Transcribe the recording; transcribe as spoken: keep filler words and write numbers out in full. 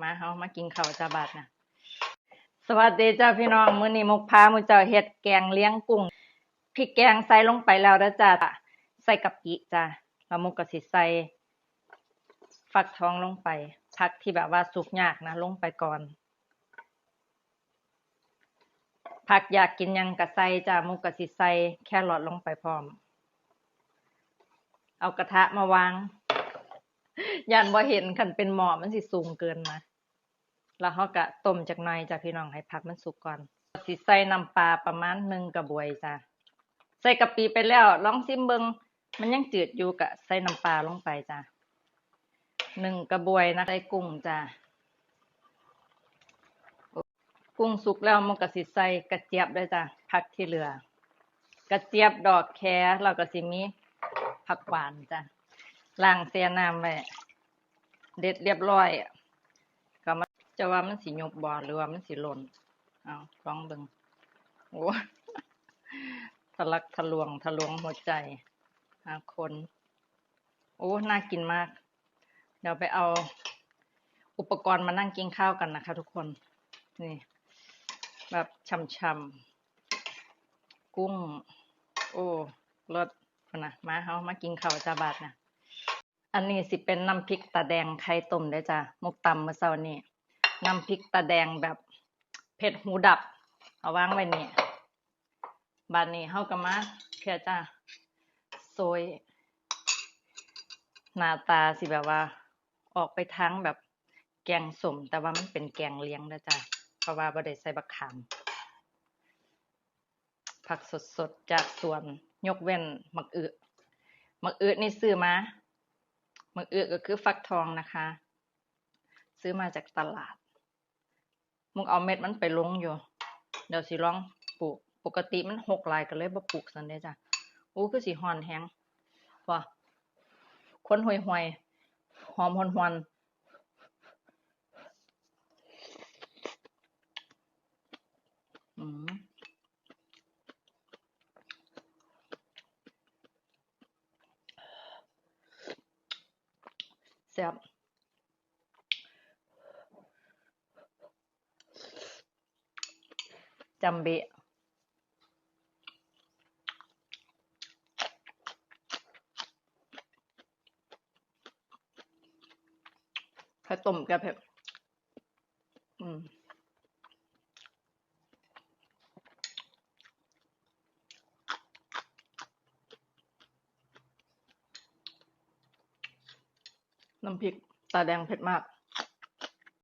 มา เฮามากินข้าวจ้าบาดนะ สวัสดีจ้าพี่น้อง มื้อนี้มุกพาหมู่เจ้าเฮ็ดแกงเลียงกุ้ง พริกแกงใส่ลงไปแล้วเด้อจ้า ใส่กะปิจ้า แล้วมุกก็สิใส่ฟักทองลงไป ผักที่แบบว่าสุกยากนะ ลงไปก่อน ผักอยากกินหยังก็ใส่จ้า มุกก็สิใส่แครอทลงไปพร้อม เอากระทะมาวาง ย่านบ่เห็น คันเป็นหม้อมันสิสูงเกินนะ แล้วเฮาก็ต้มจักหน่อยจ้าพี่น้อง ให้ผักมันสุกก่อน สิใส่น้ำปลาประมาณหนึ่งกระบวยจ้า ใส่กะปิไปแล้ว ลองชิมเบิ่ง มันยังจืดอยู่ ก็ใส่น้ำปลาลงไปจ้า หนึ่งกระบวยนะ ใส่กุ้งจ้า กุ้งสุกแล้วมันก็สิใส่กระเจี๊ยบด้วยจ้ะ ผักที่เหลือ กระเจี๊ยบดอกแค แล้วก็สิมีผักหวานจ้ะ ล้างแช่น้ำไว้ เด็ดเรียบร้อย ก็มา จะว่ามันสิยุบบ่ หรือว่ามันสิหล่น เอาลองเบิ่ง โอ้ ทะลักทะลวง ทะลวงหัวใจ หาคน โอ้ น่ากินมาก เดี๋ยวไปเอาอุปกรณ์มานั่งกินข้าวกันนะคะทุกคน นี่ แบบฉ่ำๆ กุ้ง โอ้ เลิศ พุ้นนะ มา เฮามากินข้าวจ้าบาดนะ อันนี้สิเป็นน้ำพริกตาแดงไข่ต้มเด้อจ้ะ มุกตำมื้อเช้านี้ น้ำพริกตาแดงแบบเผ็ดหูดับ เอาวางไว้นี่ บาดนี้เฮาก็มาเพียจ้า โซย หน้าตาสิแบบว่า ออกไปทางแบบแกงส้ม แต่ว่ามันเป็นแกงเลียงเด้อจ้า เพราะว่าบ่ได้ใส่บักขาม ผักสดๆจากสวน ยกเว้นหมากอึ หมากอึนี่ซื้อมา หมากอึก็คือฟักทองนะคะ ซื้อมาจากตลาด มุกเอาเม็ดมันไปลงอยู่ เดี๋ยวสิลองปลูก ปกติมันหกหลายก็เลยบ่ปลูกซั้นเด้จ้ะ อู้ คือสิฮ้อนแฮง ว้า ควันห่วยๆ หอมฮวนๆ อืม แซ่บ จำเบะ ไข่ต้มแก้เผ็ด อืม น้ำพริกตาแดงเผ็ดมาก